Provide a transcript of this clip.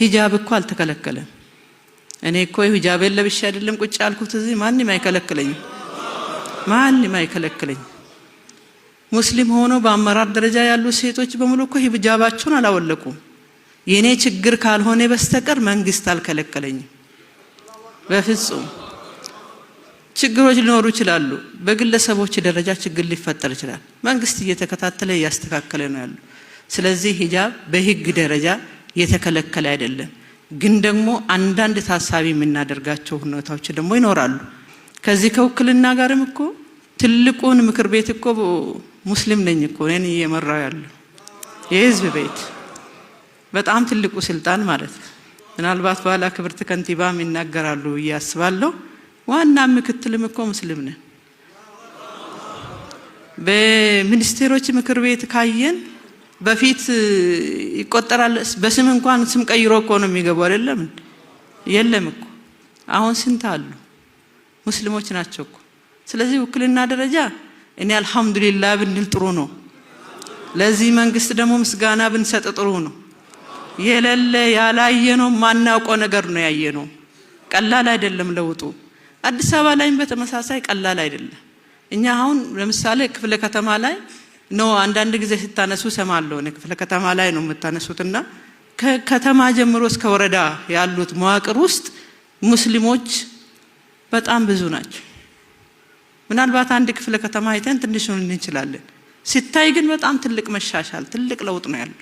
ሂጃብ እኮ አልተከለከለም። እኔ እኮ ሂጃቤን ለብሼ አይደለም ቁጭ ያልኩት እዚህ፣ ማንም አይከለክለኝም። ማንም አይከለክለኝም። ሙስሊም ሆኖ በአመራር ደረጃ ያሉ ሴቶች በሙሉ እኮ ሂጃባቸውን አላወለቁም። የኔ ችግር ካልሆነ በስተቀር መንግስት አልከለከለኝም በፍጹም። ችግሮች ሊኖሩ ይችላሉ። በግለሰቦች ደረጃ ችግር ሊፈጠር ይችላል። መንግስት እየተከታተለ እያስተካከለ ነው ያለው። ስለዚህ ሂጃብ በህግ ደረጃ የተከለከለ አይደለም። ግን ደግሞ አንዳንድ ታሳቢ የምናደርጋቸው ሁኔታዎች ደግሞ ይኖራሉ። ከዚህ ከውክልና ጋርም እኮ ትልቁን ምክር ቤት እኮ ሙስሊም ነኝ እኮ እኔን እየመራው ያለው የህዝብ ቤት በጣም ትልቁ ስልጣን ማለት ነው። ምናልባት በኋላ ክብርት ከንቲባም ይናገራሉ ብዬ አስባለሁ። ዋና ምክትልም እኮ ሙስሊም ነን። በሚኒስቴሮች ምክር ቤት ካየን በፊት ይቆጠራል። በስም እንኳን ስም ቀይሮ እኮ ነው የሚገቡ አይደለም? የለም እኮ አሁን ስንት አሉ ሙስሊሞች ናቸው እኮ። ስለዚህ ውክልና ደረጃ እኔ አልሐምዱሊላህ ብንል ጥሩ ነው። ለዚህ መንግስት ደግሞ ምስጋና ብንሰጥ ጥሩ ነው። የሌለ ያላየነው ማናውቀው ነገር ነው ያየነው። ቀላል አይደለም ለውጡ። አዲስ አበባ ላይም በተመሳሳይ ቀላል አይደለም። እኛ አሁን ለምሳሌ ክፍለ ከተማ ላይ ነው አንዳንድ ጊዜ ስታነሱ ሰማለሁ። እኔ ክፍለ ከተማ ላይ ነው የምታነሱትና ከከተማ ጀምሮ እስከ ወረዳ ያሉት መዋቅር ውስጥ ሙስሊሞች በጣም ብዙ ናቸው። ምናልባት አንድ ክፍለ ከተማ አይተን ትንሽ እንችላለን። ሲታይ ግን በጣም ትልቅ መሻሻል፣ ትልቅ ለውጥ ነው ያለው።